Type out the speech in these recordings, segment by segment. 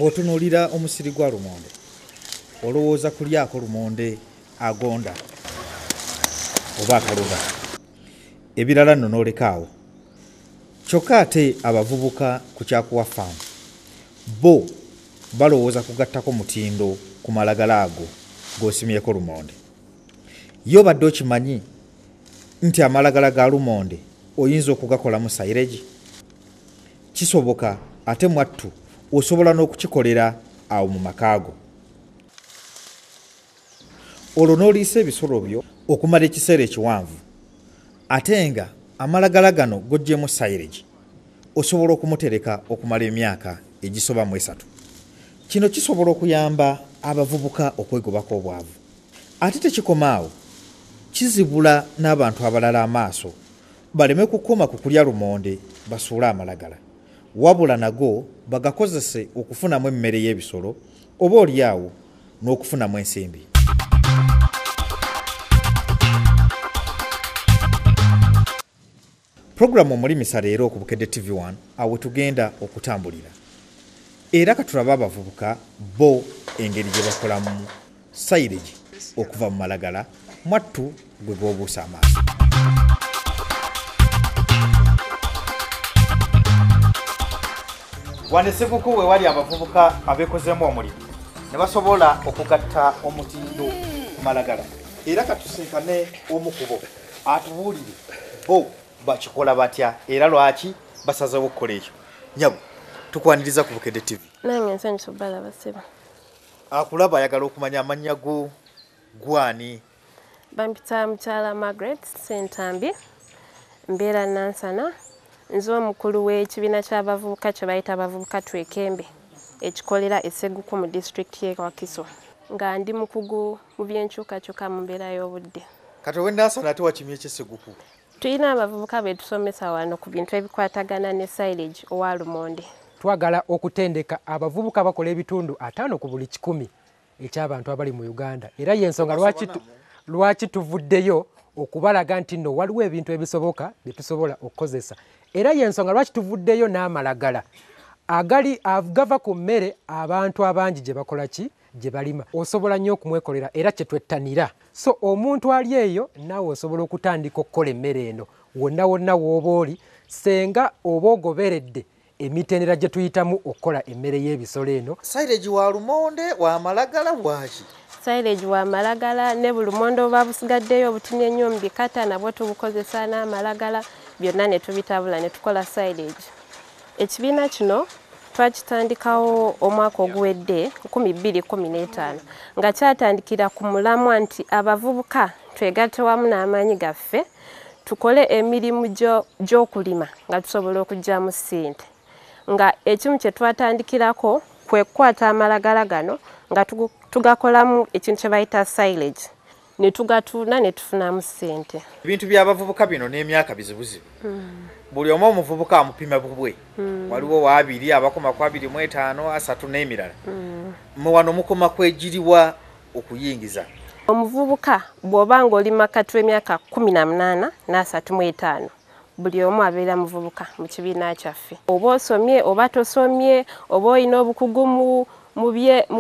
Bw'otunuulira omusiri gwa lumonde, olowooza kulyako lumonde agonda oba akaluba, ebirala nno n'olekaawo. Kyokka ate abavubuka ku Kyakuwa Farm bo balowooza kugattako mutindo ku malagala ago g'osimyeko lumonde. Ye obadde okimanyi nti amalagala ga lumonde oyinza okugakolamu silage? Kisoboka, ate mwattu osobola n'okukikolera awo mu maka go. Olwo n'oliisa ebisolo byo okumala ekiseera ekiwanvu, ate nga amalagala gano g'oggyemu silage osobola okumutereka okumala emyaka egisoba mu 3. Kino kisobola okuyamba abavubuka okwegobako obwavu. Ate tekikoma awo, kizibula n'abantu abalala amaaso baleme kukoma ku kulya lumonde basuule amalagala, wabula nago bagakozese okufunamu emmere y'ebisolo oba oli awo n'okufunamu ensimbi. Pulogulaamu Omulimisa leero ku Bukedde TV1 awo tugenda okutambulira. Era katulabe abavubuka bo engeri gye bakolamu silage okuva mu malagala, mwattu gwe gw'obuusa amaaso. Wano Esseguku we wali abavubuka abeekozeemu omulimu ne basobola okugatta omutindo ku malagala. Era katusinkane omu ku bo atubuulire bo bakikola batya era lwaki basazeewo okukola ekyo. Nnyabo, tukwaniriza ku Bukedde TV. Nange nsanyusa obbalaba ssebo. Akulaba ayagala okumanya amannya go gwani? Bampita mukyala Margaret Ssentambi, mbeera Nansana, nze omukulu w'ekibiina ky'abavubuka kye bayita Abavubuka Twekembe ekikolera Esseguku mu disitulikiti y'e Wakiso, nga ndi mukugu mu by'enkyukakyuka mu mbeera y'obudde. Kati ow'e Nansana ate wakimye ki Esseguku? Tulina abavubuka be tusomesa wano ku bintu ebikwatagana ne silage owa lumonde. Twagala okutendeka abavubuka bakola ebitundu 5 ku buli 100 eky'abantu abali mu Uganda. Era y'ensonga lwaki tuvuddeyo okubalaga nti nno waliwo ebintu ebisoboka bye tusobola okukozesa. Era y'ensonga lwaki tuvuddeyo n'amalagala agali agava ku mmere abantu abangi gye bakola ki gye balima. Osobola nnyo okumwekolera era kye twettanira. So omuntu ali eyo naawe osobola okutandika okukola emmere eno wonna wonna w'oba oli, senga oba ogoberedde emitendera gye tuyitamu okukola emmere y'ebisolo eno. Silage wa lumonde, wa malagala, waki? Silage wa malagala ne bulumonde oba busigaddeyo obutini ennyo mu bikata nabwo tubukozesa n'amalagala byonna ne tubitabula ne tukola silage. Ekibiina kino twakitandikawo omwaka oguwedde 2015 nga kyatandikira ku mulamwa nti abavubuka twegatte wamu n'amaanyi gaffe tukole emirimu gy'okulima nga tusobola okuggyamu ssente. Nga ekimu kye twatandikirako kwe kukwata amalagala gano nga tugakolamu ekintu kye bayita silage ne tugatunda ne tufunamu ssente. Ebintu by'abavubuka bino n'emyaka bizibuzibu. Buli omu omuvubuka amupima bubwe. Waliwo wa 2 abakoma ku 25, 30 n'emirala. Mmwe wano mukoma kwegiriwa okuyingiza. Omuvubuka bw'oba ng'oli makati w'emyaka 18 na 35, buli omu abeera muvubuka mu kibiina kyaffe. Oba osomye oba tosomye, oba olina obukugu mu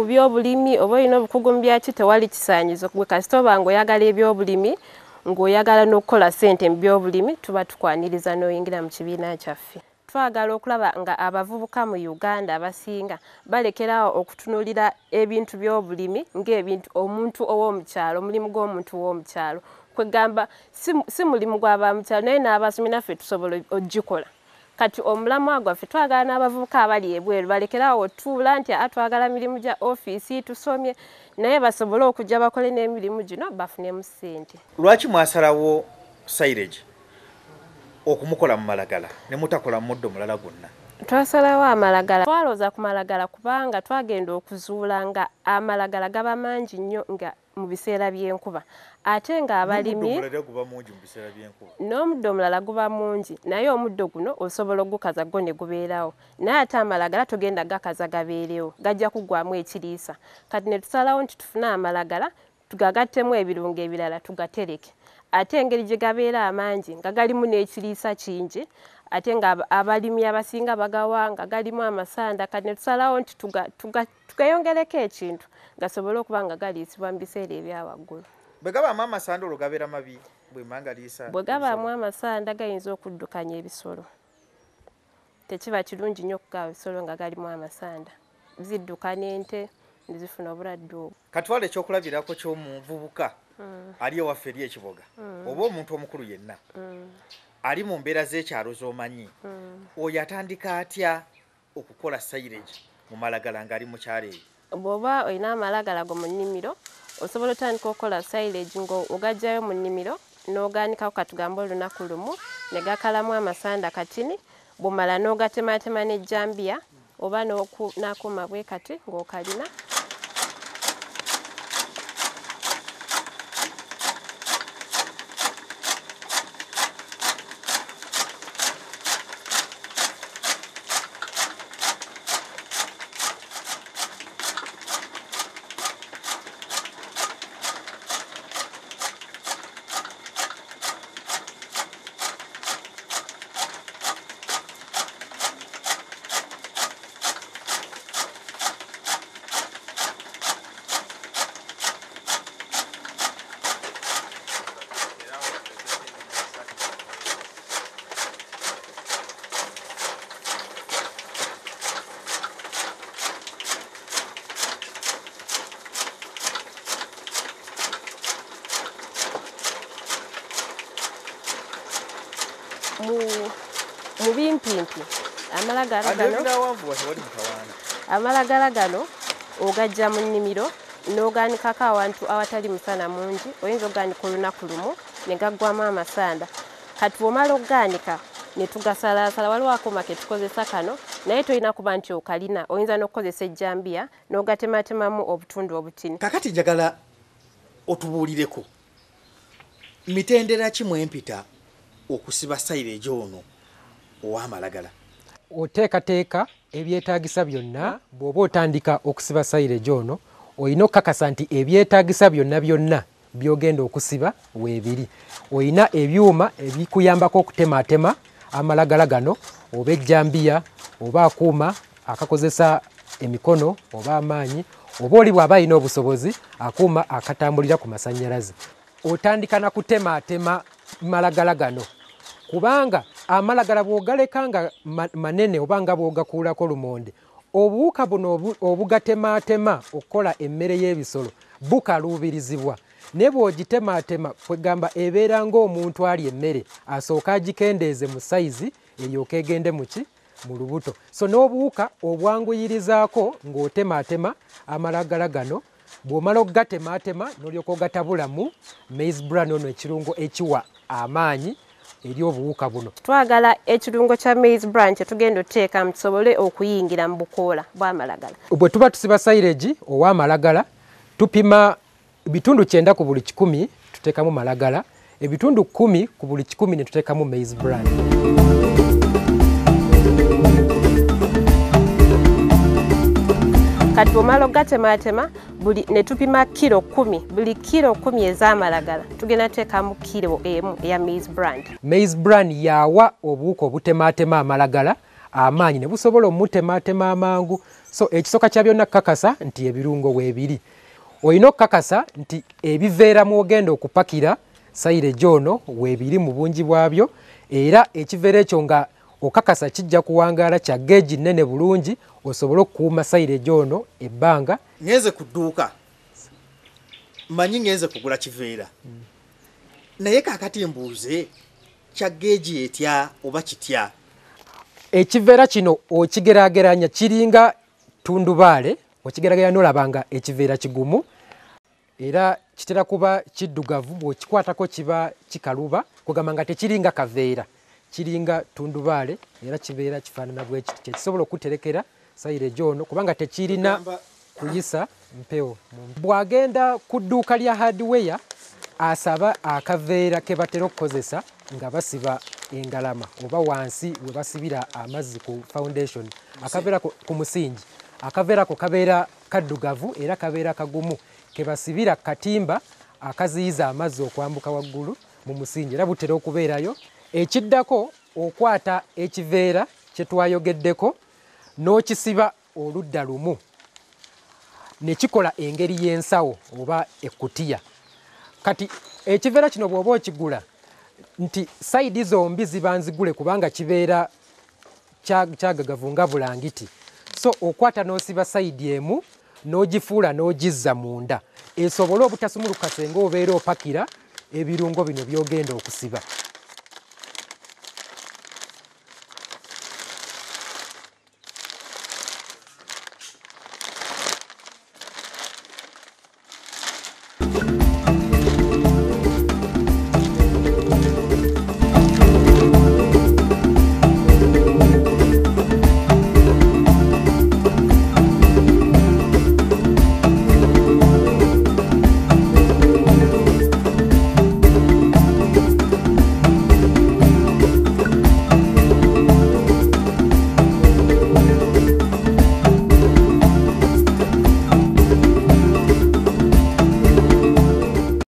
byobulimi, oba olina obukugu mu byaki, tewali kisaanyizo. Gwe kasita oba ng'oyagala ebyobulimi, ng'oyagala n'okukola ssente mu byobulimi, tuba tukwaniriza n'oyingira mu kibiina kyaffe. Twagala okulaba nga abavubuka mu Uganda abasinga balekerawo okutunuulira ebintu by'obulimi ng'ebintu omuntu ow'omukyalo, omulimu gw'omuntu ow'omukyalo. Kwegamba si mulimu gw'abamukyalo, naye n'abasomi naffe tusobola ogikola. Kati omulamwa gwaffe twagala n'abavubuka abali ebweru balekerawo otuula nti twagala mirimu gya ofiisi tusomye, naye basobole okujja bakole n'emirimu gino bafunemu ssente. Lwaki mwasalawo silage okumukola mu malagala ne mutakola mu muddo mulala gwonna? Twasalawo amalagala. Twalowooza ku malagala kubanga twagenda okuzuula nga amalagala gaba mangi nnyo nga mu biseera by'enkuba, ate nga abalimi n'omuddo omulala guba mungi, naye omuddo guno osobola ogukaza gwo ne gubeerawo, naye ate amalagala togenda gakaza gabeerewo, gajja kuggwamu ekiriisa. Kati ne tusalawo nti tufune amalagala Tugagattemu ebirungo ebirala tugatereke. Ate engeri gye gabeera amangi nga galimu n'ekiriisa kingi, ate nga abalimi abasinga bagawa nga galimu amasanda, kati ne tusalawo nti tugayongereko ekintu gasobole okuba nga galiisibwa mu biseera ebya waggulu. Bwe gabaamu amasanda olwo gabeera mabi bwe mangaliisa? Bwe gabaamu amasanda gayinza okuddukanya ebisolo. Tekiba kirungi nnyo okugawa ebisolo nga galimu amasanda. Zidduka n'ente ne zifuna obulwadde obwo. Katwale ekyokulabirako ky'omuvubuka ali ewaffe eri ekiboga oba omuntu omukulu yenna ali mu mbeera z'ekyalo z'omanyi, oyo atandika atya okukola silage mu malagala ng'ali mu kyalo eyo? Bw'oba olina amalagala go mu nnimiro, osobola otandika okukola silage ng'ogaggyayo mu nnimiro n'ogaanikako katugambe olunaku lumu ne gakalamu amasanda katini, bw'omala n'ogatematema n'ejjambiya oba n'akuuma bwe kati ng'okalina. Mu bimpimpi amalagala gano ogajja mu nnimiro n'ogaanikako awantu awatali musana mungi, oyinza okugaanika olunaku lumu ne gaggwamu amasanda. Kati bw'omala okugaanika ne tugasalaasala, waliwo akuuma ke tukozesa kano, naye tolina kuba nti okalina, oyinza n'okukozesa ejjambiya n'ogatematemamu obutundu obutini. Kakati njagala otubuulireko mitendera ki mwempita okusiba silage ono ow'amalagala? Oteekateeka ebyetaagisa byonna. Bw'oba otandika okusiba silage ono, olina okukakasa nti ebyetaagisa byonna byonna by'ogenda okusiba weebiri. Olina ebyuma ebikuyambako okutematema amalagala gano, oba ejjambiya oba akuuma akakozesa emikono oba amaanyi, oba oli bw'aba alina obusobozi akuuma akatambulira ku masannyalaze. Otandika na kutematema malagala gano, kubanga amalagala bw'ogaleka nga manene oba nga bw'ogakuulako lumonde, obuwuka buno obugatematema okukola emmere y'ebisolo bukaluubirizibwa. Naye bw'ogitematema kwegamba ebeera ng'omuntu alya emmere, asooka agikendeeze mu sayizi eryoke egende muki mu lubuto. So n'obuwuka obwanguyirizaako ng'otematema amalagala gano. Bw'omala okugatematema n'olyoka ogatabulamu maize bran ono, ekirungo ekiwa amaanyi eri obuwuka buno. Twagala ekirungo kya maize bran kye tugenda oteekamu tusobole okuyingira mu bukoola bw'amalagala. Bwe tuba tusiba silage ow'amalagala, tupima ebitundu 90 ku buli 100 tuteekamu malagala, ebitundu 10 ku buli 100 ne tuteekamu maize bran. Kati bw'omala okugatematema ne tupima kilo 10, buli kilo 10 ez'amalagala tugenda tuteekamu kilo 1 eya maize bran. Maize bran yawa obuwuka obutematema amalagala amaanyi ne busobola omutematema amangu. So ekisooka kya byonna kukakasa nti ebirungo weebiri. Olina okukakasa nti ebiveera mw'ogenda okupakira silage ono weebiri mu bungi bwabyo, era ekiveera ekyo nga okakasa kijja kuwangaala kya geegi nnene bulungi osobola okukuuma silage ono ebbanga. Ngenze ku dduuka, manyi ngenze kugula kiveera, naye kaakati mbuuze kya geegi etya oba kitya? Ekiveera kino okigeraageranya kiringa tundubaale, okigeraageranya n'olaba nga ekiveera kigumu era kitera kuba kiddugavu, bw'okikwatako kiba kikaluba, kugamba nga tekiringa kaveera, kiringa tundubaale era kibeera kifaanana bwe kiti, kyekisobola okuterekera silage ono kubanga tekirina kuyisa mpewo. Bw'agenda ku dduuka lya hardware asaba akaveera ke batera okukozesa nga basiba engalama oba wansi we basibira amazzi ku foundation, akaveera ku musingi, akaveera ko kabeera kaddugavu era kabeera kagumu, ke basibira katimba akaziyiza amazzi okwambuka waggulu mu musingi, era butera okubeerayo. Ekiddako okwata ekiveera kye twayogeddeko n'okisiba oludda lumu ne kikola engeri y'ensawo oba ekkutiya. Kati ekiveera kino bw'oba okigula nti sayidi zombi ziba nzigule kubanga kibeera kyagagavu nga bulangiti. So okwata n'osiba sayidi emu n'ogifuula n'ogizza munda esobole obutasumuluka senga obeera opakira ebirungo bino by'ogenda okusiba.